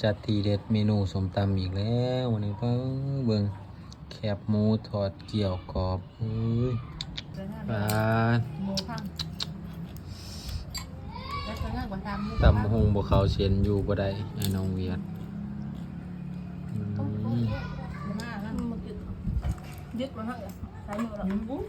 ຈັດທີເດັດເມນູສົ້ມຕຳອີກແລ້ວ ວັນນີ້ ເບິ່ງ ແຄບໝູທອດກ້ຽວກອບ ເອີຍ ປາດ ໝູພັງ ຕຳບັກຫຸ່ງບໍ່ເຂົ້າເສັ້ນຢູ່ບໍ່ໄດ້ ໄອ້ນ້ອງວຽດ ອືມ ມາແລ້ວ ດຶກມາໃຫ້ ໃຊ້ມືແລ້ວ